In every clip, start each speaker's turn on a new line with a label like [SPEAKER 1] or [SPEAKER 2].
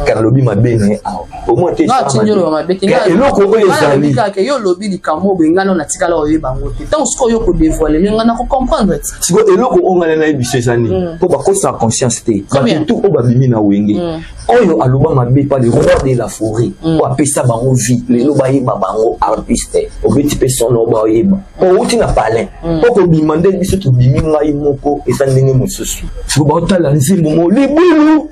[SPEAKER 1] Ka nalobi mabe na ye awa, omoi te. Eloko oyo ezali
[SPEAKER 2] yo olobi likambo oyo ngai natikala oyeba yango te. Ntango sikoyo yo kodévoiler, ngai nakocomprendre te.
[SPEAKER 1] Sikoyo eloko oyo ngai nayebi biso eza nini? Mpo bakosaka conscience te. Bato tu oyo babimi na Wenge, oyo aloba mabe pa le roi de la forêt, oyo apesa bango vie, lelo bayeba bango artiste, obeti mpe sono, bayeba outi na palin mpo kobima nde biso tobimi. Ngai moko eza ndenge mosusu. Siko baotala nzembo mo libulu.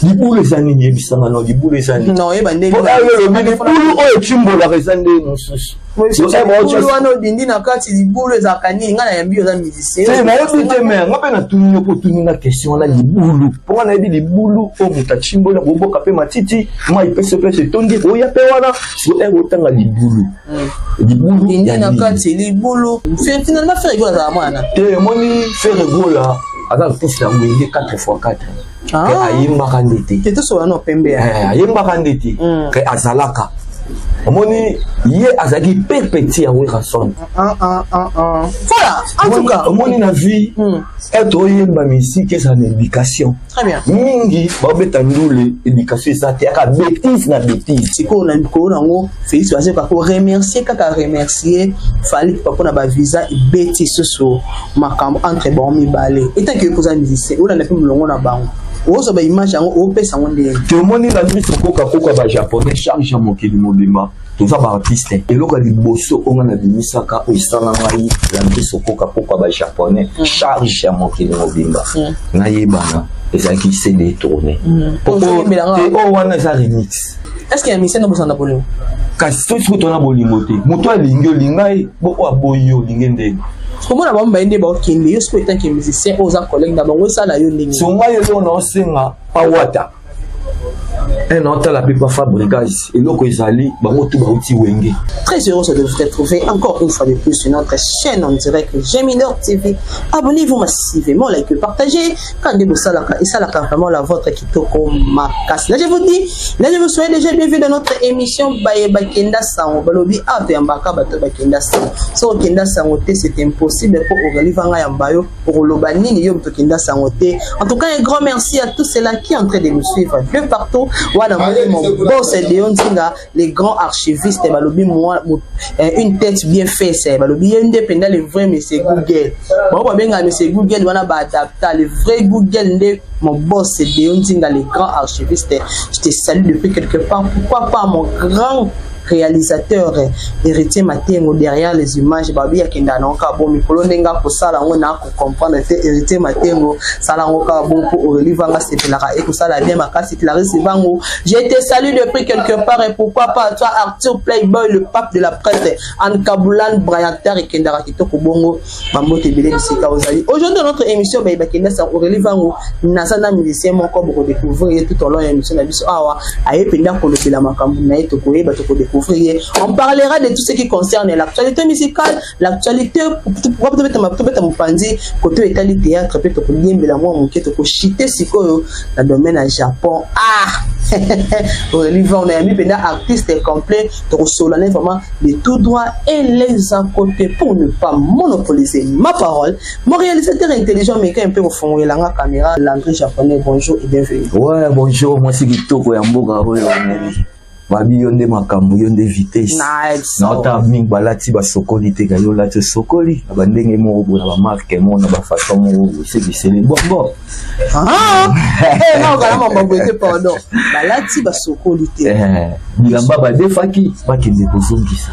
[SPEAKER 1] Libulu eza nini? Yebisanga no, libulu eza nini? Olobi libulu oyo etimbolaka eza nde mosusu.
[SPEAKER 2] Wana odindi na kati libulu ezalaka nini? Ngai nayambi, oza musicien.
[SPEAKER 1] Nayebi te, me nga mpe natuni yo mpo otuni nga question wana libulu, mpo nga nayebi libulu oyo moto atimbola, boboka mpe matiti, mai pese pese etondi, oya mpe wana. Siko ere otanga libulu, libulu
[SPEAKER 2] dindi na kati libulu. Finalement, Ferre Gola azala mwana?
[SPEAKER 1] Te, omoni, Ferre Gola aza artiste ya Wenge 4 x 4. Ayembaka nde te.
[SPEAKER 2] Tosola no pembe.
[SPEAKER 1] Ayembaka nde te, ke azalaka, omoni, ye azalaki perpeti ya Werrason.
[SPEAKER 2] Voilà, en tout cas.
[SPEAKER 1] Omoni, na vie ete oyemba misike, ezala na éducation. Mingi babeta ndule, éducation eza te, yaka bétise na bétise.
[SPEAKER 2] Sikoyo na likolo nango, Félix Wazekwa koremercier, kaka remercier Fally mpona bavisa, ebeti susu makambo entre bango mibale. Etaki yo koza musicien, olanda mpe molongo na bango, ozwa baimage yango, opesa yango ndenge?
[SPEAKER 1] Tomoni Landry Sokoka, koka Bajaponais, charge ya mokili mobimba. Toza baartiste. Eloko ya liboso oyo nga nabimisaka, oyo esala ngai Landry Sokoka, koka Bajaponais, charge ya mokili mobimba, nayebana, ezalaki CD tourné te. Oyo wana eza remix.
[SPEAKER 2] Est ce que ya musicien nobosana bolingo?
[SPEAKER 1] Kasi soki soki tona bolingo te, moto alingi, olinga ye, bo oyo aboyi yo, olingi ndenge?
[SPEAKER 2] Komona bango baye nde baokende, yo sikoyo etanke musicien oyo oza collègue na bango, esala yo ndenge?
[SPEAKER 1] So ngai eloko na osenga pawata e na otala mpe pa Fabregas, eloko ezali bango tu bauti Wenge.
[SPEAKER 2] Très heureux de vous retrouver encore une fois de plus sur notre chaîne en direct Geminor TV. Abonnez-vous massivement, likez, partagez. Quand vous salaka, et ça vraiment la vôtre kitoko makasi. Là je vous dis, là je vous souhaite déjà bienvenue dans notre émission Baye Bakenda Sango. Balobi ato yambaka bato bakenda sango. So kenda sango te, c'est impossible pour Aurélie Vanga yambayo pour nini yo moto kenda sango te. En tout cas, un grand merci à tous ceux-là qui sont en train de nous suivre de partout. Voilà mon boss Léon Nzinga, les grands archivistes, balobi moi une tête bien faite, c'est balobi ye nde mpenza le vrai monsieur Google. Bango babenga monsieur Google wana, baadapta le vrai Google nde mon boss Léon Nzinga, le grand archiviste. Je te salue depuis quelque part. Pourquoi pas mon grand réalisateur Héritier Matengo derrière les images? Babi akenda na kaka bon mikolo, ndenge akosala yango na akocomprendre te. Héritier Matengo, sala yango kaka bon mpo Aurélie Vanga sepelaka, ekosala bien makasi. Clarisse Vango, je te salue depuis quelque part. Et pourquoi pas toi, Arthur Playboy, le pape de la presse, Anne Kaboulan Brayanter, ekendaka kitoko bongo. Bambote ebele bisika ozali. Aujourd'hui, dans notre émission Baye Bakenda sa Aurélie Vango, naza na musicien moko, bokodécouvrir ye tout au long ya émission na biso awa. Aye mpenza kolobela makambo na ye, tokoyeba, tokodécouvrir ye. On parlera de tout ce qui concerne l'actualité musicale, l'actualité, tobeta mopanzi koto etali théâtre, mpe tokoliembela mwa moke, tokoshite sikoyo na domaine ya Japon. Ah, Aurélie Vango, nayambi mpenza artiste complet, tokosola vraiment de tout droit et les à côté. Pour ne pas monopoliser ma parole, mon réalisateur intelligent meka mpe kofongolela caméra. Landry Japonais, bonjour et bienvenue.
[SPEAKER 1] Ouais, bonjour, mwasi kitoko ya mboka oyo. Babi yo nde makambo, yo nde vitesse. Naota mingi balati basokoli te, ka yo olati osokoli na bandenge moko boye, na bamarke moko, na bafaçon moko boye, sekiseli bongo.
[SPEAKER 2] Pardon, balati basokoli te.
[SPEAKER 1] Bilamba badefaki, bakende kozongisa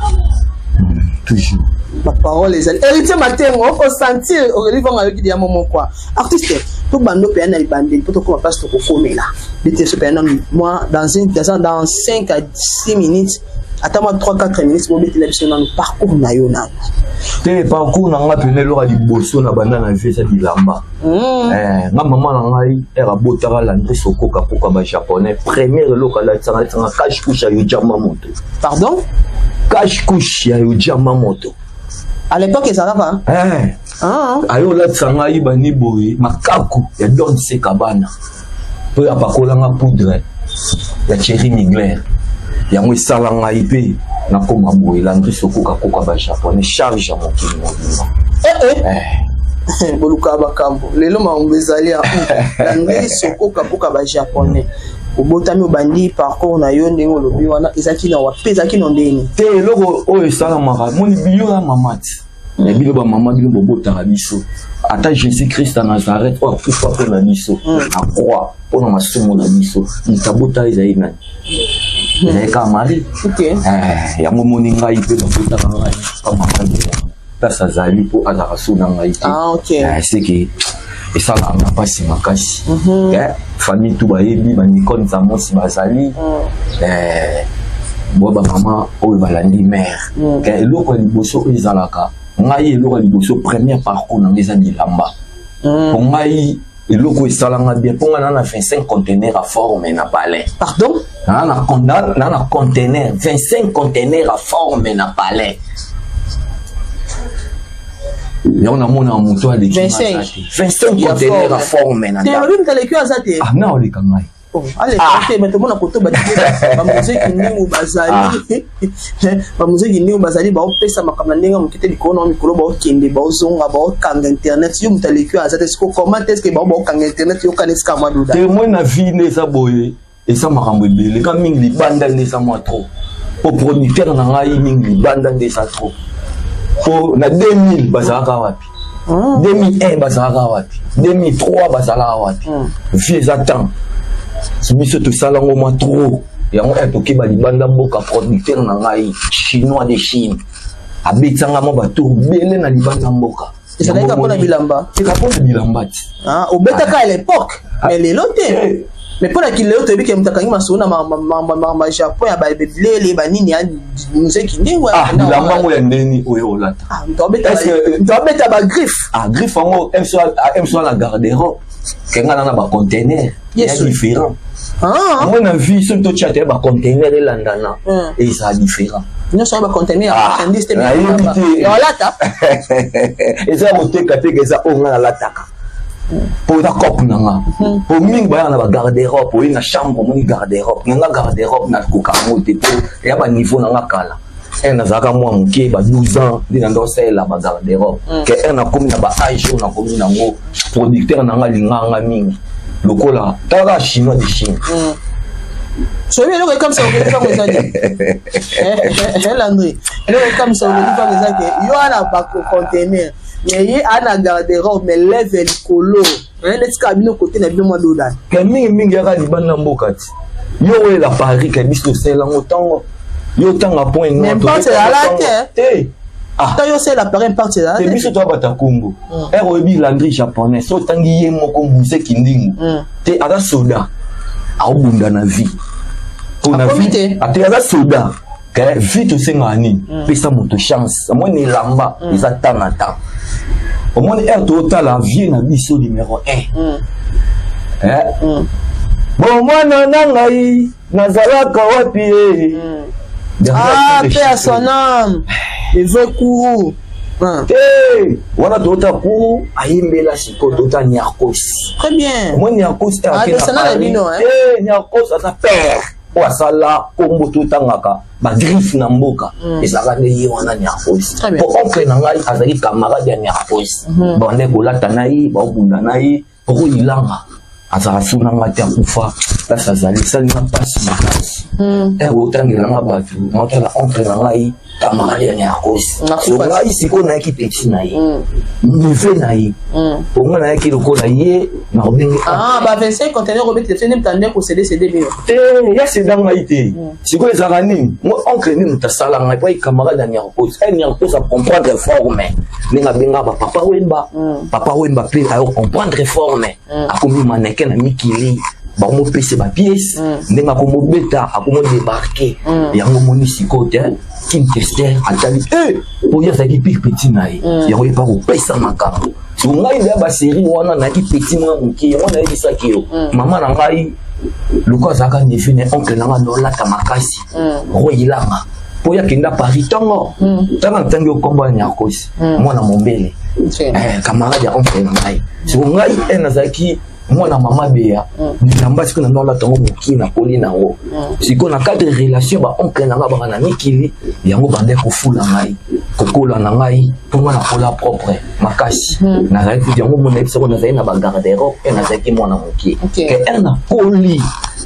[SPEAKER 1] toujours.
[SPEAKER 2] Baparole ezali Héritier Matengo, okosentir Aurélie Vanga ayoki deya momo quoi. Artiste, tobanda mpenza na ebandeli mpo tokóma place tokokomela. Bete so mpenza nanu moi dans 5 à 6 minutes, ata mwa 3 4 minutes, bobetela biso nanu parcours na yo nanu.
[SPEAKER 1] Te, parcours na nga pene, eloko ya liboso na banda na vie eza bilamba. Nga mama na ngai ere abotaka Landry Sokoka, koka Bajaponais, première eloko alatisanga, alatisanga cache couche ya Yojama moto.
[SPEAKER 2] Pardon?
[SPEAKER 1] Cache couche ya Yojama moto.
[SPEAKER 2] À l'époque ezalaka?
[SPEAKER 1] Eh. Ayo olatisa ngai bani boye, makaku ya Don Sekabana, mpo apakolanga poudre ya Thierry Mugler, yango esala ngai mpe nakoma boye, Landry Sokoka, koka Bajaponais, charge ya mokili mobimba.
[SPEAKER 2] Eh, eh. Boluka makambo lelo, makambo ezali ya Landry Sokoka, koka Bajaponais. Obotami, obandi parcours na yo ndenge olobi wana, ezalaki na wapi, ezalaki na ndeni?
[SPEAKER 1] Te, eloko oyo esalamaka, moni biyo ya mama ti na bino, bamama, bino bobotaka biso. Ata Jésus Christ ya Nazareth oyo akufa mpo na biso na croix, mpo na masumu na biso, moto abota ezali nani? Ezali kaka Marie. Yango moni ngai mpe babotaka ngai pa mama place azali, mpo azalaka so na ngai te. Seke esalaka nga mpasi makasi. Famille tu bayebi, banicole Nzamosi bazali bo bamama oyo balandi mare. Eloko ya liboso oyo ezalaka ngai, eloko ya liboso, première parcours na ngai eza bilamba. Mpo ngai eloko esalanga bien, mpo ngai naa na 25 conteneur ya forme na palais.
[SPEAKER 2] Pardon?
[SPEAKER 1] Naa na conteneur, 25 conteneur ya forme na palais. Yango namonaka moto aleki 25 conteneur ya forme na
[SPEAKER 2] ndako. Aleki aza te.
[SPEAKER 1] Ah, na oleka ngai.
[SPEAKER 2] Aleka te. Me tomona koto bamozeki ndingu bazali, bamozeki ndingu bazali, baopesa makambo na ndenge ya moke te likolo na mikolo, baokende, baozonga, baokanga internet. Yo moto aleki oyo aza te. Siko comment est ce que bao baokanga internet? Yokana esika mwa duda.
[SPEAKER 1] Témoin na vie nde eza boye, eza makambo ebele. Nga mingi libanda nde eza mwa trop, po producteur na ngai mingi libanda nde eza trop. Po na 2000 bazalaka wapi? 2001 bazalaka wapi? 2003 bazalaka wapi? Vie eza temps, biso tosala yango mwa trop. Yango e tokeba libanda mboka. Producteur na ngai chinois de Chine abetisanga mwa batour bele na libanda mboka.
[SPEAKER 2] Ezalaki mpona bilamba?
[SPEAKER 1] Eka mpona bilamba ti.
[SPEAKER 2] Obetaka à l'époque, mais lelo te. Mais mpona kilelo, toyebi ke moto akangi masolo na makambo ya Japon, ya babilele banini ya muzeki ndenge.
[SPEAKER 1] Bilamba yango ya ndeni oyo olata.
[SPEAKER 2] Moto abeta bagriffe.
[SPEAKER 1] Ah, griffe yango mso na garde-robe, kenga na baconteneur ya différent. Yango na vie, soki totia te baconteneur elandana, ezala différent.
[SPEAKER 2] Nyonso ya baconteneur ya marchandise te.
[SPEAKER 1] Nayebi te.
[SPEAKER 2] Olata.
[SPEAKER 1] Eza ya koteka teka, eza oyo nga nalataka mpo eza cope na nga. Po mingi bayaka na bagarde-robe, oye na chambre, omoni garde-robe na nga. Garde-robe nakoka yango te, po eya baniveau na nga kala. Ere nazalaka mwa moke, ba 12 ans nde na ndo osalela bagarde-robe. Ke ere nakomi na baage oyo nakomi nango, producteur na nga alingaka nga mingi lokola talaka chinois de Chine.
[SPEAKER 2] Soyebi eloko ekamisa okeli eza nini, Landry? Eloko ekamisa okeli mpango eza ke yo wana baconteneur, mais ye ana garde-robe, mais leve likolo neti kaka bino kote na bino mwa dodani.
[SPEAKER 1] Ke mingimingi yaka libanda mboka ti yo oyela Paris, ke biso tosala yango ntango yo otanga point.
[SPEAKER 2] Mais mparte ezala te.
[SPEAKER 1] Te.
[SPEAKER 2] Ata yo osala Paris, mparte ezala.
[SPEAKER 1] Te, biso toya bata Congo. Ere oyebi Landry japonais, so otangi ye moko muzeki ndingu te, aza soda, aobunda na vie.
[SPEAKER 2] Mpo na vie
[SPEAKER 1] ate aza soda. Ke vie tosengaka nini? Pesa moto chance. Omoni elamba eza temps na temps. Omoni ere tootala vie na biso numéro 1. Bon, mwana na ngai nazalaka wapi ye?
[SPEAKER 2] Ah, paix à son âme, le vrai courou.
[SPEAKER 1] Te, wana toota kuru ayembela. Sikoyo toota Niarkos.
[SPEAKER 2] Très bien.
[SPEAKER 1] Omoni Niarkos?
[SPEAKER 2] Te,
[SPEAKER 1] Niarkos aza père oyo asala kombo totangaka bagriffe na mboka. Ezalaka nde ye wana Niarkos, po oncle na ngai azali camarade ya Niarkos. Bande kolata na ye, baobunda na ye poko ilanga. Azalaka so na ngai te, akufa. Place azali esalinga mpasi makasi. Ere otangelanga bato, naotala oncle na ngai, camarade ya Niarkos. So ngai sikoyo nayaki petit na ye, neveu na ye, po ngai nayaki lokola ye na kobenge.
[SPEAKER 2] Ba 25 conteneur obeti te, nde mutande kosede sede bino.
[SPEAKER 1] Te, ya seda ngai te. Sikoyo ezalaka nini? Oncle nde moto asala ngai, po ayi camarade ya Niarkos. Ay Niarkos acomprendre forme ndenge abengaka bapapa Wemba. Papa Wemba mpe ayo comprendre forme, akomi mannequin na mikili, bakomopesa bapièce ndenge akomobeta, akomodébarquer. Yango moni sikoyo te, King Kester atali e po ye azalaki pire petit na ye. Yango ye mpa kopesa makambo. So ngai ndeya basérie wana, nayaki petit mwa moke. Yango nayebisaki yo, mama na ngai loko azalaka neveu na oncle na ngai, nolata makasi roi ilanga, mpo ye akenda Paris ntongo. Ntango natangi yo nkombo ya Niarkos, mwana mombele, camarade ya oncle na ngai. Siko ngai e nazalaki mwana mama Beya. Bilamba sikoyo na nolata yango mokie, nakoli nango. Sikoyo na cadre relation baoncle na ngai baka na mikili, yango bande kofula ngai kokola na ngai, mpo ngai nakola propre makasi. Nazalaki yango mona yebisako, nazali na bagarde-robe mpe nazalaki mwana mokie. Ke ere nakoli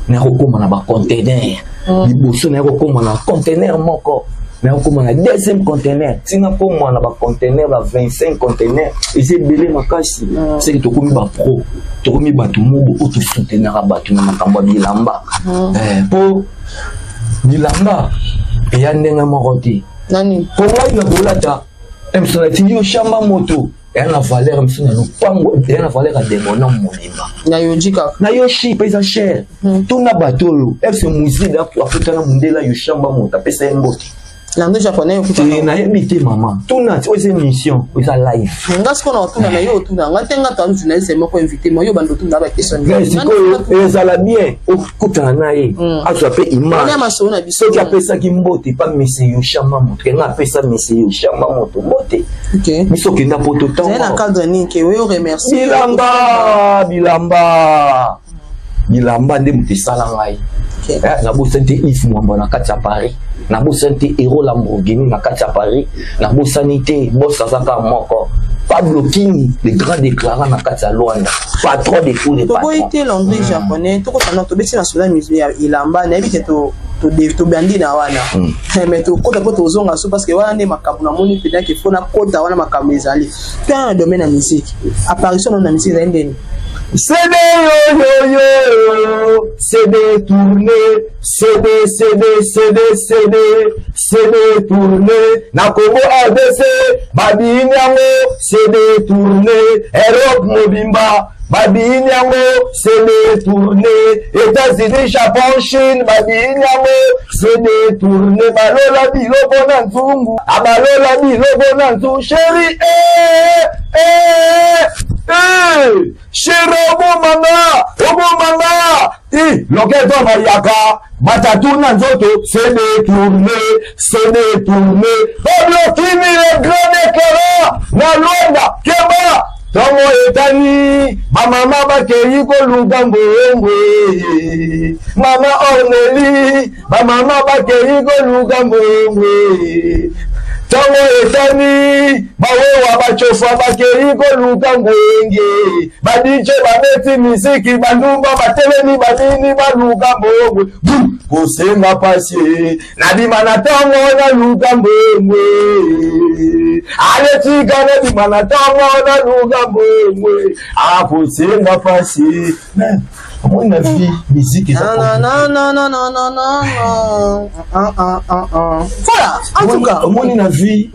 [SPEAKER 1] Nakokóma na bacontener liboso, nakokóma na contener moko, nakokóma na deuxième contener, ntina kóma na bacontener ba 25 contener, eza ebele makasi. Seke tokomi bapro, tokomi bato mobo oyo tosoutenaka bato na makambo ya bilamba, mpo bilamba eya ndenge moko te.
[SPEAKER 2] Nani?
[SPEAKER 1] Mpo ngai na kolata miso natindi yo shamba moto eya na valeur, miso na lopango eya na valeur ya demonom mobimba.
[SPEAKER 2] Na Yohji kaka.
[SPEAKER 1] Na Yohji mpe eza cher. Tuna bato oyo fc Muzida akutana mondela yo shamba moto apesa ye mbote.
[SPEAKER 2] Landry Japonais okuta?
[SPEAKER 1] Te, nayebi te mama, tuna ti oyo eza émission, eza live.
[SPEAKER 2] Nga sikoyo na otuna na yo, otuna nga te, nga to journaliste moko invité mo yo bando otuna baquestion.
[SPEAKER 1] Mais sikoyo ezala bien okutana na ye, azwa mpe
[SPEAKER 2] wana
[SPEAKER 1] image.
[SPEAKER 2] Masolo na biso.
[SPEAKER 1] Soki apesaki mbote pa mese Yoshamba moto, kenga apesa mese Yoshamba moto mbote. Biso okenda poto.
[SPEAKER 2] Ezali na
[SPEAKER 1] ntango
[SPEAKER 2] cadre nini ke oyo remercier?
[SPEAKER 1] Bilamba, bilamba, bilamba nde moto esala ngai. Nabosani te Yves Mwamba na kati ya Paris, nabosani te Hero Lamborghini na kati ya Paris, nabosani te bos aza kaka moko, Pablo Kini le grand déclarant na kati ya Lwanda, patron de tous les
[SPEAKER 2] Toboyi
[SPEAKER 1] patrons.
[SPEAKER 2] te, Landry Japonais, tokotana tobeti na solo ya elamba. Nayebi ke tobandi na wana, mais tokota mpo tozonga so, parce que wana nde makambo namoni mpenza ke fo nakota wana. Makambo ezali mpe na domaine ya musique. Apparition nano na musique ezali ndeni?
[SPEAKER 1] CD yo yo yo, CD tourné, CD CD CD CD CD tourné na Congo RDC, babini yango CD tourné, Europe mobimba babini yango CD tourné, États-Unis, Japon, Chine babini yango CD tourné. Balola biloko na nzungu, abalola biloko na nzungu, chéri, eh, eh, eh. Chéri, obomanga, obomanga i loketo bayaka batatu na nzoto. CD tourné, CD tourné, Pablo Kimi le grand déclarant na Lwanda. Keba, ntongo etani, bamama bakei koluka mbongo. Mama Orneli, bamama bakei koluka mbongo. Ntongo etani, bawewa bacofa bakei koluka ngwenge, badj babeti misiki, bandumba batelemi, babini baluka mbongo. Kosenga pasi, nabima na ntongo naluka mbongo, aletika nabima na ntongo naluka mbongo, akosenga pasi. Omoni na vie, musique eza
[SPEAKER 2] Non, non, non, non, non, non, non, non. Ah, ah, ah, ah. Voilà, en tout cas.
[SPEAKER 1] Omoni na vie,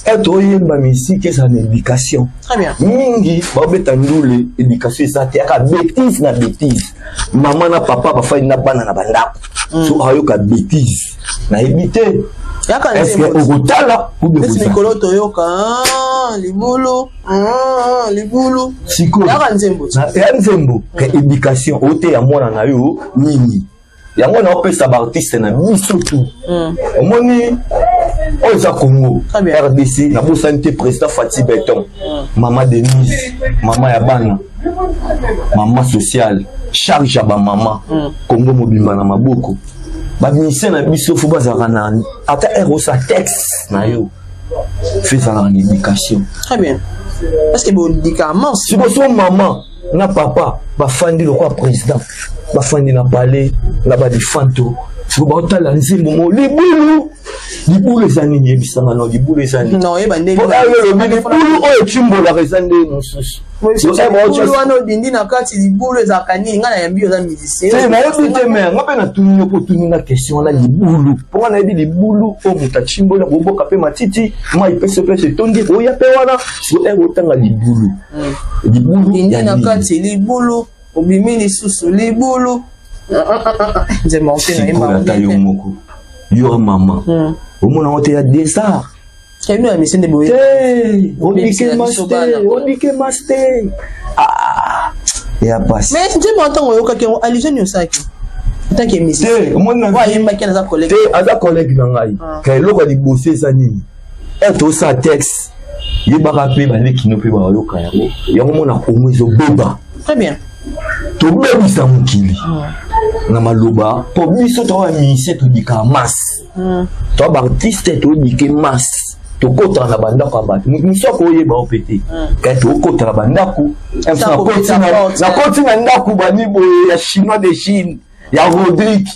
[SPEAKER 1] ete oyemba musique eza na éducation.
[SPEAKER 2] Très bien.
[SPEAKER 1] Mingi baobeta ndule, éducation eza te, yaka bétise na bétise. Mama na papa bafandi na bana na bandako, so ayoka bétise, nayebi te.
[SPEAKER 2] Yaka
[SPEAKER 1] Est-ce que
[SPEAKER 2] nzembo.
[SPEAKER 1] okotala ou bien
[SPEAKER 2] Neti
[SPEAKER 1] kozala?
[SPEAKER 2] mikolo toyoka libulu, libulu.
[SPEAKER 1] Sikoyo
[SPEAKER 2] Yaka nzembo.
[SPEAKER 1] Ya nzembo ka éducation oteya mwana na yo nini, yango na opesa baartiste na biso tu. Omoni oyo eza Congo
[SPEAKER 2] Très bien.
[SPEAKER 1] RDC, nabosani te président Fati Beton, mama Denise, mama ya bana, mama sociale, charge ya bamama Congo mobimba na maboko. Bamusicien na biso fo bazalaka na ata aire osa texte na yo, fo ezalaka na éducation.
[SPEAKER 2] Très bien. Parce que bon, médicament,
[SPEAKER 1] Sikoso mama na papa bafandi lokola président, bafandi na palais na badifanto, siko baotala nzembo mo libulu. Libulu eza nini? Yebisanga no, libulu eza nini?
[SPEAKER 2] Non, yeba nde.
[SPEAKER 1] Po ayo elobi libulu oyo etimbolaka eza nde mosusu.
[SPEAKER 2] Libulu wana odindi na kati, libulu ezalaka nini? Ngai nayambi, oza musicien.
[SPEAKER 1] Te, nayebi te, me nga mpe natuni yo mpo otuni nga question wana libulu, mpo nga nayebi libulu oyo moto atimbola koboka mpe matiti mai pese place etondi oya mpe wana. Siko ere otanga libulu, libulu
[SPEAKER 2] Dindi
[SPEAKER 1] ya
[SPEAKER 2] na
[SPEAKER 1] nini?
[SPEAKER 2] kati libulu, obimi lisusu libulu. Nzembo mpe
[SPEAKER 1] Sikoyo ata yo
[SPEAKER 2] nayemba.
[SPEAKER 1] moko, yo mama, omona ngo te ya desart.
[SPEAKER 2] Bino ya musicien nde boye.
[SPEAKER 1] Te,
[SPEAKER 2] Obebisela
[SPEAKER 1] odike mas
[SPEAKER 2] biso
[SPEAKER 1] te.
[SPEAKER 2] bana.
[SPEAKER 1] Odike mas te. Ah, ya pasi.
[SPEAKER 2] Mais nzembo wana, ntango oyokaki yango, allusion nini osalaki en tant que musicien?
[SPEAKER 1] Te, omoni na
[SPEAKER 2] Oyo ayembaki naza collègue.
[SPEAKER 1] Te, aza collègue na ngai. Ka eloko ya liboso eza nini? Ere tosala texte, yebaka mpe balekino mpe bayoka yango. Yango mona Kongo ezobeba.
[SPEAKER 2] Très bien.
[SPEAKER 1] Tobebisa mokili na maloba, mpo biso toa bamusicien tobikaka masse, toa baartiste tobike masse, tokotaka na bandako ya bato. Moto mosusu akoyeba o mpe te, kai tokota na bandako.
[SPEAKER 2] Kobeta porte.
[SPEAKER 1] Nakoti na ndako bani boye ya Chinois de Chine. ya Rodrigue,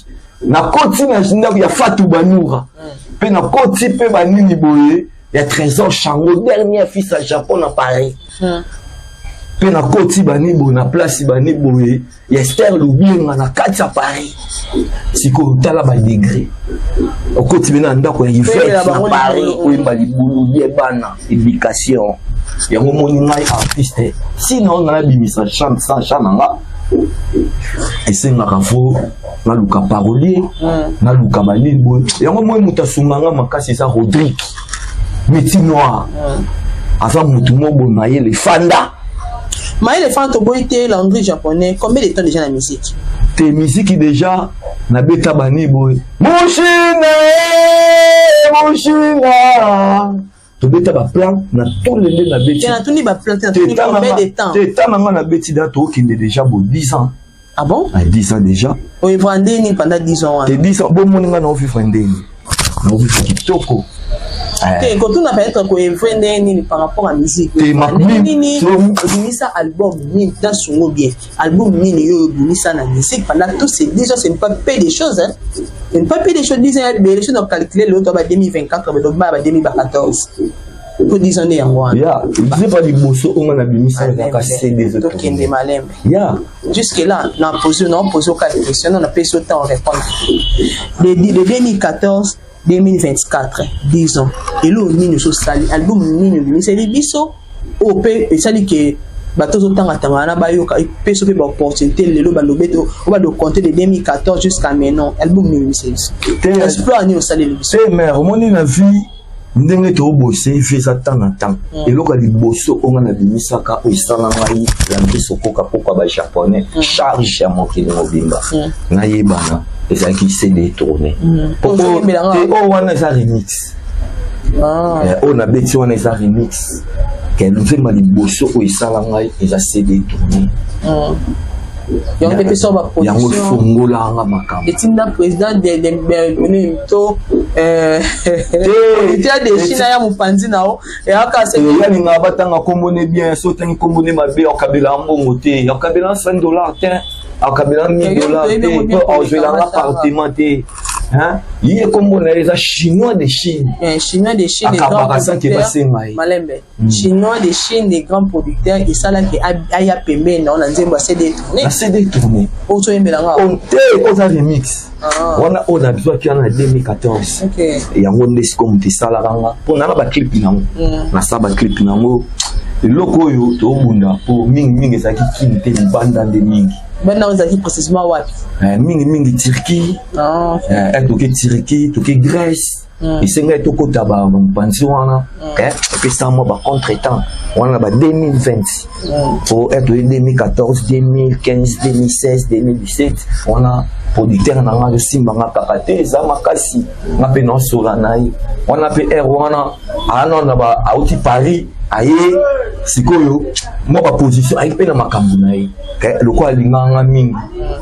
[SPEAKER 1] nakoti na ndako ya Fatou Banura, mpe nakoti mpe banini boye ya Trésor Chango, dernier fils ya Japon na Paris, mpe nakoti bani boye na place bani boye ya Esther Lubienga na kati ya Paris. Sikoyo tala badegré, okoti mpe na ndako ya Yvette na Paris, oyemba libulu bie bana éducation. Yango omoni ngai artiste, sino nga nabimisa chant sans chant na nga, esengaka fo naluka parolier, naluka banini boye. Yango moi moto asunganga makasi eza Rodrigue Métis Noir, aza motu mo boye mayele fanda.
[SPEAKER 2] Mayele fanda, toboyi te. Landry Japonais, combien de temps déjà na musique?
[SPEAKER 1] Te, musique déjà nabeta bani boye, Mushina Mushina, tobeta baplan na tolende nabeti.
[SPEAKER 2] Natuni baplan te, natuni combien de temps.
[SPEAKER 1] Te, ntango nga nabeti da, tokende déjà bo 10 ans.
[SPEAKER 2] Ah bon?
[SPEAKER 1] Ah, 10 ans déjà.
[SPEAKER 2] Oyevra ndeni pendant 10 ans?
[SPEAKER 1] Te, 10 ans bomoni nga naovivre ndeni, naovivre kitoko.
[SPEAKER 2] Te, kotuna peut-être koevre ndenge nini par rapport à musique nini, obimisa album nini nasungo bien, album nini yo obimisa na musique pendant tous ces 10 ans? Ce n'est pas peu de choses, hein? Ce n'est pas peu de choses, 10 ans ya ebele. So na calculer, lelo to ba 2024, ba 2014, po 10 ans nde yango wana.
[SPEAKER 1] Ya pa liboso oyo nga nabimisa ezaka CD.
[SPEAKER 2] Tokende malembe.
[SPEAKER 1] Ya.
[SPEAKER 2] Jusque là na pose na pose oka question, na napesi yo temps répondre. De 2014 2024, 10 ans, eloko nini ososali? Album nini obimiseli biso oyo mpe esali ke bato ozotangatanga wana bayoka, epeso mpe baopportunité lelo balobi ete oyo badocompte de 2014 jusqu'à maintenant? Album nini obimiseli biso? Exploit nini osaleli biso?
[SPEAKER 1] Te, mare, omoni na vie ndenge tobose, vie eza temps na temps. Eloko ya liboso oyo nga nabimisaka, oyo esala ngai Landry Sokoka pokwa bajaponais charge ya mokili mobimba nayebana, ezalaki CD tourné. Oyo wana eza remix, oyo nabeti wana eza remix. Ke nzemba liboso oyo esala ngai eza CD tourné.
[SPEAKER 2] Yango nde pesa.
[SPEAKER 1] Yango efongolanga makambo.
[SPEAKER 2] Etinda président to de Chine ya mopanzi na o eyaka.
[SPEAKER 1] Yalingaka batanga nkombo ne bien. So otangi nkombo ne mabe, akabela mbongo te, akabela 5 $ te, akabela 1000 $ te, mpo azwelanga appartement te. Ye nkombo na ye eza Chinois de Chine.
[SPEAKER 2] Chinois de Chine.
[SPEAKER 1] Akabaka sanke basenga ye.
[SPEAKER 2] Malembe. Chinois de Chine, des grands producteurs, esalaki aya pembeni na nzembo ya CD tourné.
[SPEAKER 1] Na CD tourné.
[SPEAKER 2] Oyo toyembelanga.
[SPEAKER 1] Te, oza remix wana oyo nazwaki wana na 2014. Yango nde sikoyo moto esalaka nga mpo na baclip nango, nasala baclip nango. Eloko oyo tobunda mpo mingimingi ezalaki kini te, libanda nde mingi.
[SPEAKER 2] Banda ozalaki précisément wapi?
[SPEAKER 1] Mingimingi Turquie. Toke Turquie, toke Grèce. Esengaki tokota bamopanzi wana, epesa mwa bacontretemps wana na ba 2020 po toye 2014, 2015, 2016, 2017 wana producteur na nga azosimbanga kaka te, eza makasi. Nga mpe naosola na ye wana mpe aire wana aana na auti Paris, aye sikoyo mwa baposition, aye mpe na makambo na ye. Lokola alingaka mingi,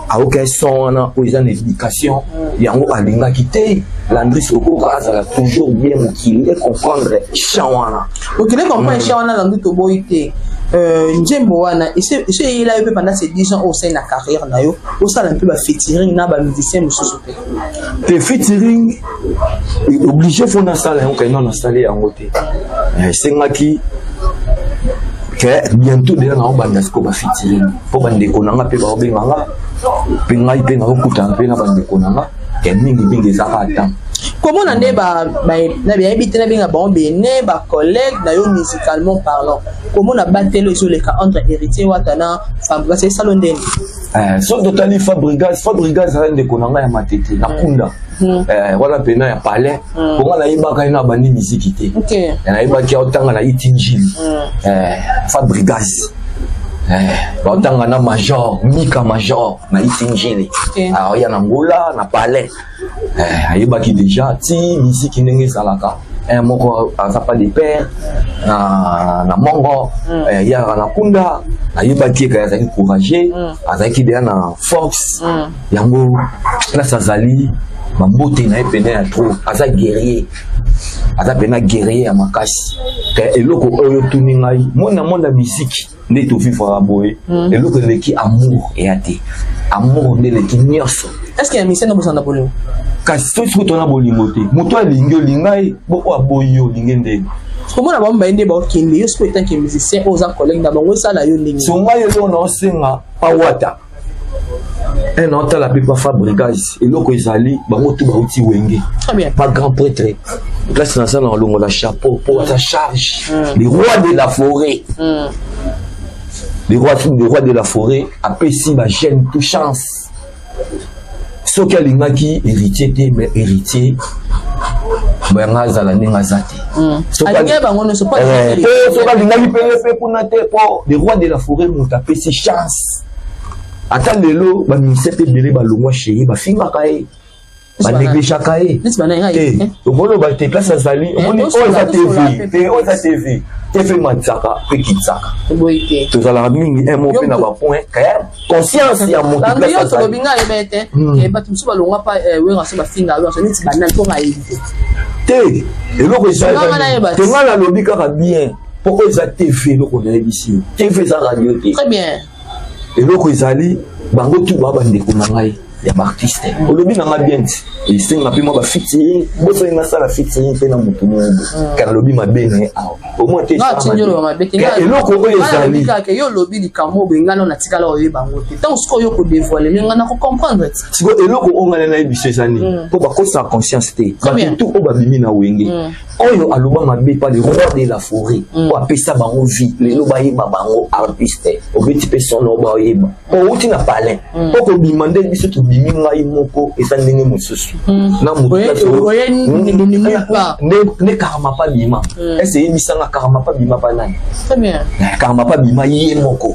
[SPEAKER 1] aoka son wana oyo eza na éducation, yango alingaki te Landry Sokoka azala toujours bien, mokili e comprendre chant wana.
[SPEAKER 2] Mokili comprendre chant wana. Landry, toboyi te, nzembo wana eso eyela yo mpe pendant ces 10 ans oyo osali na carrière na yo, osala mpe bafeaturing na bamusicien mosusu mpe?
[SPEAKER 1] Te, featuring obligé fo nasala yango, kaina nasali yango te. Esengaki ke bientôt deja naobanda sikoyo bafeaturing, mpo bandeko na nga mpe baobenga nga, mpe ngai mpe nazokutana mpe na bandeko na nga ke mingimingi ezaka ata.
[SPEAKER 2] Komona nde bayebi te, nabenga bango bene bacollègue na yo musicalement parlant, komona batelo ezoleka entre Héritier Wata na Fabrigas, esalo ndeni?
[SPEAKER 1] So totali Fabrigas, Fabrigas aza ndeko na ngai ya Matete na Kunda wana mpena ya palais, mpo nga nayebaka ye na bandi miziki te, nayebaki aotanga na Itinjili. Fabrigas baotanga na Major Mika, Major na Itinjili, aoya na Ngola na palais, ayebaki déjà ti miziki ndenge ezalaka. Moko aza pas de père na mongo, yaka na Kunda, ayebaki eka azalaki courageux, azalaki deya na force. Yango place azali, bambote na ye pene ya trop, aza guerrier, aza pena guerrier ya makasi. Eloko oyo tuni ngai, mona monde ya misiki nde tovivaka boye, eloko eleki amour eya te, amour nde eleki nyonso.
[SPEAKER 2] Est ce que ya musicien nobosana na bolingo?
[SPEAKER 1] Kasi soki soki tona bolingo te, moto alingi olinga ye, bo oyo aboyi yo olingi ndenge.
[SPEAKER 2] Komona bango baye nde baokende, yo soki etanke musicien oyo oza collègue na bango, esala yo ndenge?
[SPEAKER 1] So ngai eloko naosenga pawata e naotala mpe pa Fabrigas, eloko ezali bango tu bauti Wenge, pa grand prêtre place naza na olongola chapeau mpo aza charge, le roi de la forêt, le roi de la forêt apesi bajeune tout chance. Soki alingaki Héritier te, mais Héritier bayanga azala ndenge aza te.
[SPEAKER 2] Soki
[SPEAKER 1] alingaki mpe ye mpe kuna te, mpo le roi de la forêt moto apesi chance. Ata lelo baministère mpe ebele balongwa chez ye, bafingaka ye, banégligeaka ye te. Okoloba te place azali, omoni oyo eza TV te, oyo eza TV. TV matisaka mpe kitisaka, tozalaka mingi un mot mpe na bapoint conscience ya moto.
[SPEAKER 2] Yo tolobi ngai ayeba te, bato mosusu balongwa pa Wera, so bafinga Wera neti banani, mpo ngai ayebi te.
[SPEAKER 1] Te, eloko eza te, ngai nalobi kaka bien mpo oyo eza TV. Eloko nayebisi yo, TV eza radio te.
[SPEAKER 2] Très bien.
[SPEAKER 1] Eloko ezali, bango tu baa bandeko na ngai ya baartiste. Olobi na nga bien ti esenga mpe mwa bafeaturing, bosali nasala featuring mpe na motu moko ka nalobi mabe na ye awa omoi te. Eloko oyo ezali
[SPEAKER 2] yo olobi likambo boye, ngai nano natikala oyeba yango te. Ntango sikoyo yo kodévoiler, ngai nakocomprendre ti.
[SPEAKER 1] Sikoyo eloko oyo ngai nayebi biso eza nini? Mpo bakosaka conscience te, bato tu oyo babimi na Wenge, oyo aloba mabe pa le roi de la forêt, oyo apesa bango vie, lelo bayeba bango artiste, obeti mpe sono bayeba outi na palin mpo kobima nde biso tobimi. Ngai moko eza ndenge mosusu na motu nde Karmapa bima ese eyebisanga Karmapa bima pa nani? Karmapa bima ye moko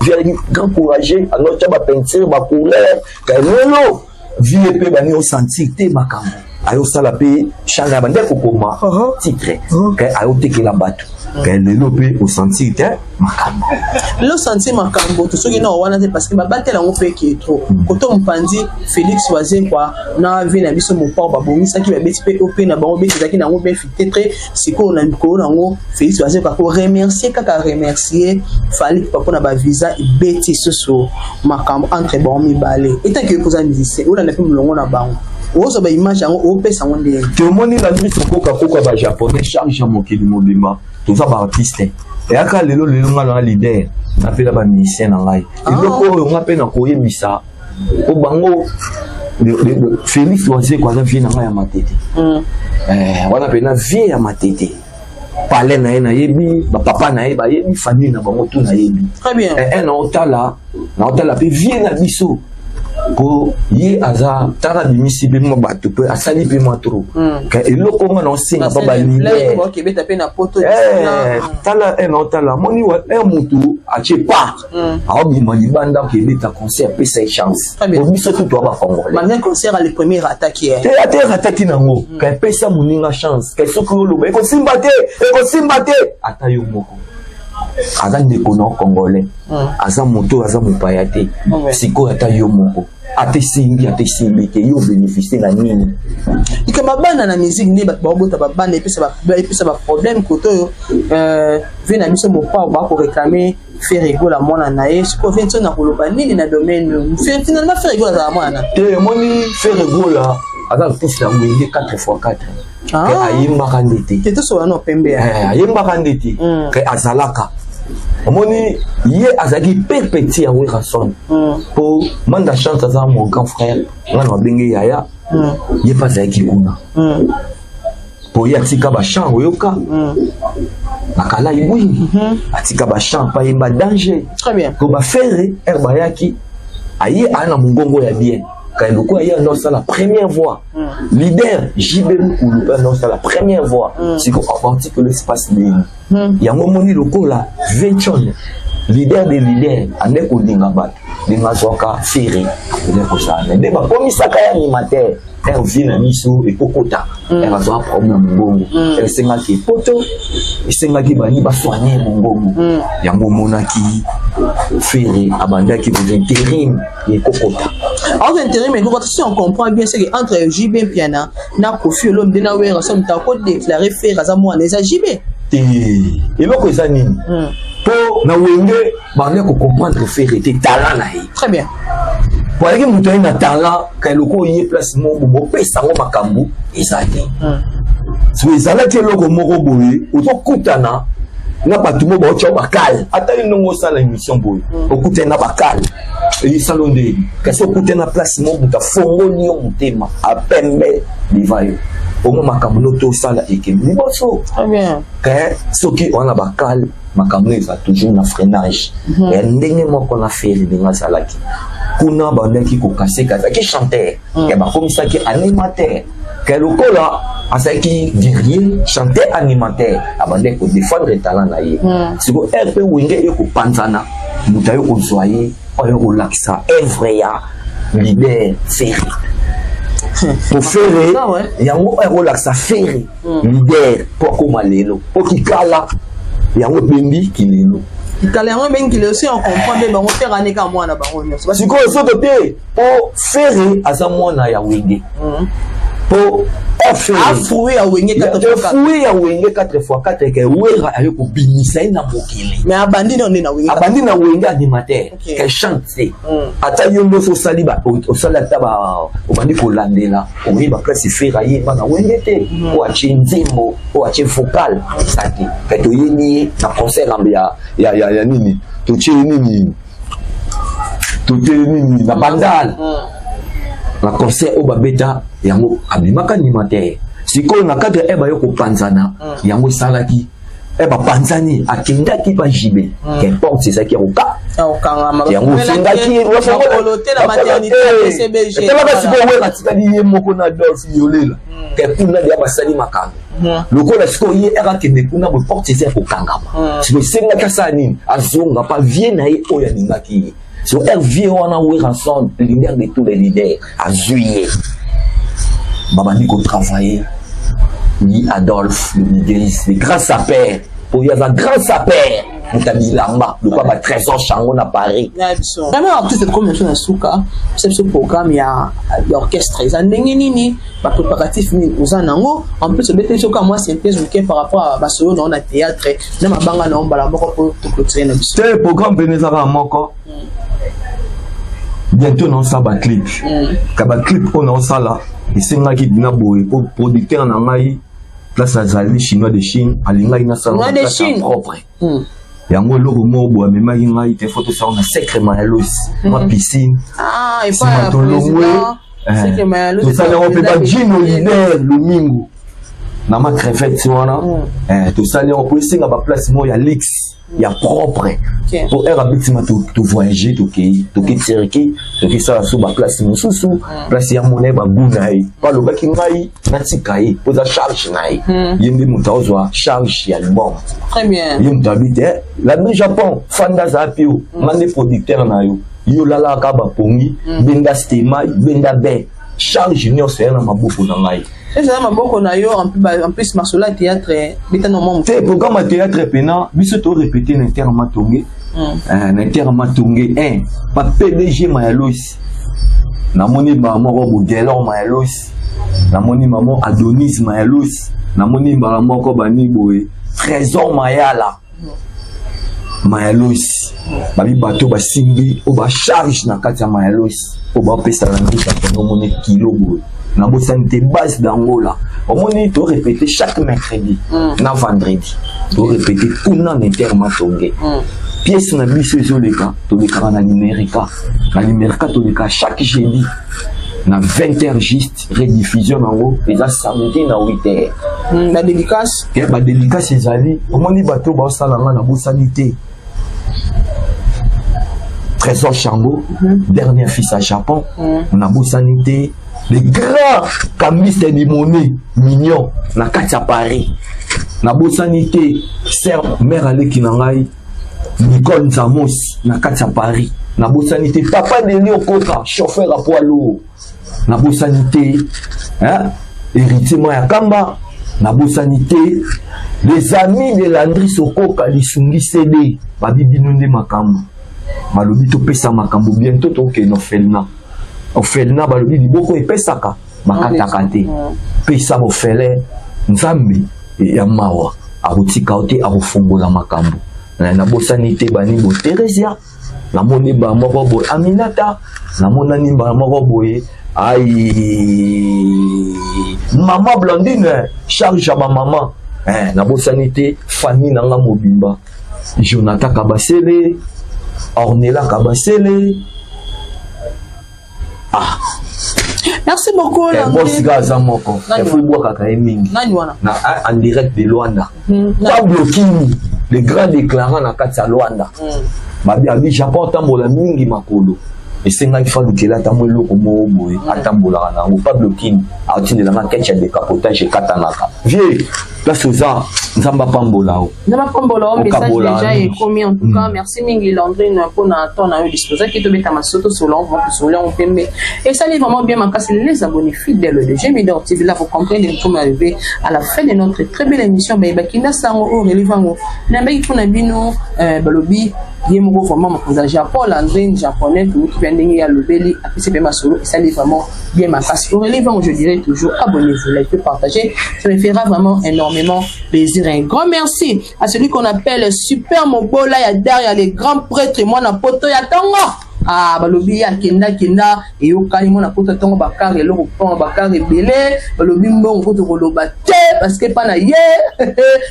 [SPEAKER 1] grand courageux, anotya bapeinture, bacouleur. Lelo vie mpe bani osentir te makambo ayosala mpe changa ya bande kokoma titre ayotekela bato. Lelo mpe osentir te makambo.
[SPEAKER 2] Lelo sentir makambo to soki na wana te, parce que babatela yango mpe eke trop koto mopanzi. Félix Wazekwa na vie na biso Mopao babongisaki, babeti mpe ope na bango beti, ezalaki nango bien fite. Sikoyo na mikolo nango, Félix Wazekwa koremercier, kaka remercier Fally mpona bavisa, ebeti susu makambo entre bango mibale. Etaki yo mpoza musicien, olanda mpe molongo na bango, ozwa baimage yango, opesa yango ndenge?
[SPEAKER 1] Tomoni na biso kokakoka bajaponais, charge ya mokili mobimba. Toza baartiste, eyaka lelo lelo nga na leader napela bamusicien na ngai. Eloko oyo nga mpe nakoyebisa po bango, Félix Wazekwa aza vie na ngai ya Matete wana, mpena vie ya Matete, palais na ye nayebi, bapapa na ye bayebi, famille na bango tu nayebi. Naotala, naotala mpe vie na biso po ye aza tala abimisi mpe mwa bato mpe asali mpe mwa trop. Eloko nga naosenga pa baleader, tala naotala moni e motu atie pa aobima libanda akebeta concert, apesa ye chance po biso tu toa bacongolais. Te, ate rataki nango, ka epesa moninga chance. Ka soki oloba ekosimba te, ekosimba te, ata yo moko aza ndeko na congolais, aza moto oyo aza mopaya te. Sikoyo ata yo moko, ata esimbi, ata esimbi te, yo bénéficie na nini?
[SPEAKER 2] Likambo bana na musique nde bato baobota babana, epesa baproblème. Kote oyo vie na biso Mopao bakoréclamer Ferre Gola mwana na ye. Sikoyo vie nso na koloba nini na domaine? Finalement Ferre Gola azala mwana?
[SPEAKER 1] Te, omoni Ferre Gola aza artiste ya Wenge 4 x 4, ayembaka nde te.
[SPEAKER 2] Te, tosola no pembe.
[SPEAKER 1] Ayembaka nde te, ke azalaka, omoni ye azalaki perpeti ya Werrason po Manda Chante aza mon grand frère, nga na babenge yaya. Ye mpe azalaki kuna po ye atika bachant, oyoka bakala ibwini, atika bachant mpe ayemba danger po baFerre ere bayaki, aye aya na mongongo ya bien. Kay lokola ye anda osala première voix, leader JB Mukulu mpe anda osala première voix. Siko authentique l'espace nini yango omoni lokola Vechon, leader de leader, ande kolinga bato ndenge azwaka Ferre, ande kosala nde bakomisaka ye animateur. Ere vie na biso ekokota, ere azwaka problème ya mongongo, esengaki epoto, esengaki bani basoigne mongongo. Yango omonaki Ferre abandaki kozwa intérim ekokota.
[SPEAKER 2] Entre intérim ekokota, si on comprend bien, c'est que entre JB Mpiana na Koffi Olomide na Wera, so moto akodéclarer Ferre aza mwana eza JB.
[SPEAKER 1] Te, eloko eza nini? Mpo na Wenge bande kocomprendre Ferre te, talent na ye.
[SPEAKER 2] Très bien.
[SPEAKER 1] Po ayaki moto aye na talent, ka eloko oye place moko bopesa yango makambo eza te. So ezalaki eloko moko boye, ozokutana na bato mo baotya bakale, ata yo ndongo osala émission boye, okutani na bakale esalo ndeni, kasi okutani na place moko, moto afongoli yo motema apembe devant yo, omo makambo no tosala ekende liboso. Ke soki wana bakale, makambo eza toujours na freinage ya ndenge moko na Ferre. Ndenge azalaki kuna, bandaki kokaseka, azalaki chanteur ya bakomisaki animateur, ke lokola azalaki guerrier, chanteur animateur, abandaki kodéfendre talent na ye. Siko r mpe Wenge ekopanzana, moto aye kozwa ye oyo kolakisa œuvre ya leader Ferre, po Ferre yango oyo akolakisa Ferre leader mpo akóma lelo, mpo kikala yango ebendi kilelo.
[SPEAKER 2] Kikala yango ebengi kilelo. Si on comprend mpe bango, Ferre aneka mwana bango nyonso.
[SPEAKER 1] Sikoyo soto te, mpo Ferre aza mwana ya Wenge, mpo
[SPEAKER 2] fruit ya Wenge.
[SPEAKER 1] Fruit ya Wenge 4 x 4, ke Wera aye kobimisa ye na mokili.
[SPEAKER 2] Mais abandi nde na Wenge.
[SPEAKER 1] Abandi na Wenge animateur, ke chante te. Ata yo nyonso osali, osali, ata obandi kolandela, oyeba place Ferre ayemba na Wenge te, oyo atie nzembo, oyo atie vocal, eza te. Ke toyebi ye na concert ya nini, totie nini, totie nini na Bandal, na concert oyo babeta yango, abimaka animateur. Sikoyo na cadre e bayo kopanzana, yango esalaki e bapanzani, akendaki pa JB, qu'importe, ezalaki ya koka yango osengaki. Etalaka sikoyo, Wera atikali ye moko na Adolphe Yolela, ke kuna deya basali makambo lokola sikoyo ye ere akende kuna boye, porte eza ya kokangama. Sikoyo esengaki asala nini? Azonga pa vieux na ye oyo alingaki ye. So ere vieux wana Werrason, leader de tous les leaders, azwi ye, babandi kotravailler ni Adolphe le Miguelis, le grand sapeur, po ye aza grand sapeur, moto ya bilamba lokwa ba Trésor Chango na Paris.
[SPEAKER 2] Vraiment, artiste, comme biso na suka, bisa biso programme ya orchestre eza ndenge nini, bapréparatif nini oza nango. En plus, obeteli biso ka mwa synthèse moke par rapport à basolo nango na théâtre na mabanga nango, mbala moko mpo toclôturer na biso.
[SPEAKER 1] Te, programme pene ezaka moko. Bientôt naosala baclip, ka baclip oyo naosala esengaki na boye, po producteur na ngai, place azali, Chinois de Chine, alingaki nasala propre yango. Eloko moko boye amemaki ngai te, fo tosala na Secre Mayalos, mwa piscine. Nsima tolongwe, tosali yango mpe bajino leader Lomingo na ma crevette wana. Tosali yango mpo esenga baplace moko ya luxe, ya propre, po ere abitima tovoyage, tokei, toke Turquie, tokesala so baplace mosusu, place ya mona ye bagu na ye, po alobaki ngai natika ye po eza charge na ye, ye nde moto aozwa charge ya album. Ye moto abi te Landry Japon, fanda, azala pio nga nde producteur na yo, yo olalaka bapongi, benda stema, benda be, charge nyonso ya na maboko na ngai.
[SPEAKER 2] Ezala maboko na yo. En plus, masolo ya théâtre, beta na mwa.
[SPEAKER 1] Te, programme ya théâtre pena biso torépété na Inter Matonge, na Inter Matonge 1 pa PDG Mayalosi. Namoni mbala moko Bogelor Mayalosi, namoni mamo Adonis Mayalosi, namoni mbala moko bani boye Trésor Mayala Mayalosi, babi bato basimbi oyo bacharge na kati ya Mayalosi oyo bapesa na ndika mpenza. Omoni kilo boye, nabosani te base d'Angola. Omoni, torépété chaque mercredi na vendredi, torépété kuna na Inter Matonge. Pièce na biso ezoleka, tolekaka na Numérica, na Numérica toleka chaque jeudi na 20 heures juste, rediffusion nango eza samedi na 8 heures.
[SPEAKER 2] Na dédicace?
[SPEAKER 1] Badédicace ezali, omoni bato baosala nga, nabosani te Trésor Chango, dernier fils à Japon, nabosani te le grand cambiste de monnaie Mignon na kati ya Paris, nabosani te ser mare aleki na ngai Nicole Nzamos na kati ya Paris, nabosani te papa Deli Okoka, chauffeur ya poids lourd, nabosani te, hein? Héritier mwa ya Kamba, nabosani te les amis de Landry Sokoka Lisungi CD, babi bino nde makambo balobi topesa makambo. Bientôt tokende orphelinat, orphelinat balobi liboko epesaka bakataka te, pesa bofele, Nzambe ya mawa akotika yo te, akofongola makambo. Nabosani te bani bo Theresia. Namoni ba moko boye Aminata, namonani mbala moko boye ai mama Blandine, charge ya bamama eh, nabosani te famille na nga mobimba, Jonathan Kabasele, Ornella Kabasele. Ah,
[SPEAKER 2] merci beaucoup.
[SPEAKER 1] Eh, boss aza moko efo ebwakaka ye mingi na en direct de Luanda. Pablo Kini, le grand déclarant na kati ya Luanda. Babi abi Japon atambola mingi makolo, esengaki falukela ata mwa eloko moko boye atambolaka na yango. Pablo Kini aotindelanga ketch ya décapotage ekatanaka. Vie place oza, Nzambe apambola o.
[SPEAKER 2] Nzambe apambola o. Message déjà ekomi en tout cas. Merci mingi Landrine mpona temps na yo disposaki tobeta masolo, tosolo vraiment, tosolo yango pembe, esali vraiment bien makasi. Les abonnés fidèles de Gemidor TV, là vous comprenez, nous sommes arrivés à la fin de notre très belle émission. Bayebaki na sango oyo relève yango nayambaki mpona bino, balobi ye moko vraiment mokonzi ya Japon, Landrine japonais. Toyoki mpe ndenge ye alobeli, apesi mpe masolo, esali vraiment bien makasi. Aurélie Vango, je dirais toujours abonnez-vous, likez, partagez, ça me fera vraiment énormément plaisir. Un grand merci à celui qu'on appelle Super Mobola ya Daria, les grands prêtres, mwana poto ya tongo. Ah, balobi ye akenda kenda, eyokani mwana poto ntongo, bakar eloko mpongo, bakar ebele. Balobi mbongo kutu koloba te, parce que epa na ye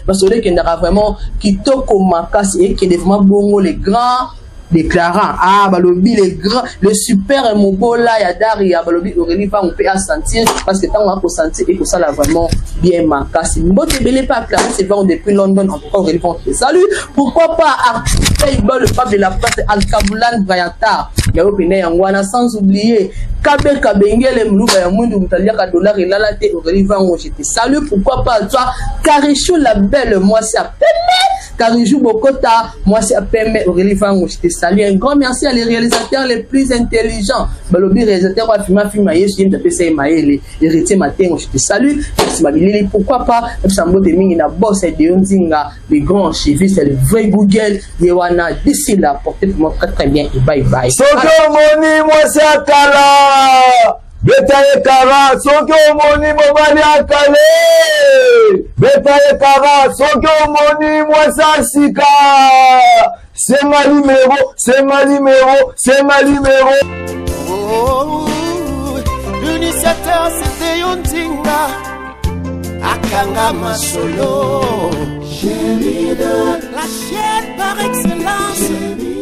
[SPEAKER 2] masolo ekendaka vraiment kitoko makasi, ekende vraiment bongo. Les grands déclarant, ah, balobi le grand, le super Mobola ya Daria, balobi Aurélie Vangu mpe asentir, parce que ntango akosentir ekosala vraiment bien makasi. Mbote ebele mpe Clarisse Vangu depuis London. En tout cas, Aurélie Vangu, salut. Pourquoi pas Arthur, le pape de la presse, Alkabulan Brayatar, yayo pene yango wana, sans oublier Kabe Kabengele Mluba ya mwindu, moto aliaka dollar elala te. Aurélie Vangu, je te salue. Pourquoi pas toi, Carichou la belle, mwasi ya pembe, Karijou Bokota, moi c'est Pembe. Aurélie Vango, je te salue. Un grand merci à les réalisateurs les plus intelligents. Balobi réalisateur wa film film yesu yem tapesa mayele. Héritier Matengo, je te salue. Merci Mabilili, pourquoi pas Sambo de mingi na boss de Nzinga, le grand chiviste, le vrai Google, Yewana. D'ici là, portez-vous très très bien et bye bye.
[SPEAKER 1] Soki omoni mwasi akala, beta ye kara. Soki omoni mobali akale, beta ye kara. Soki omoni mwasi asika, senga limero, senga limero, senga limero.
[SPEAKER 3] Oh, l'initiateur c'était yo Nzinga, akanga masolo, la chaîne par excellence.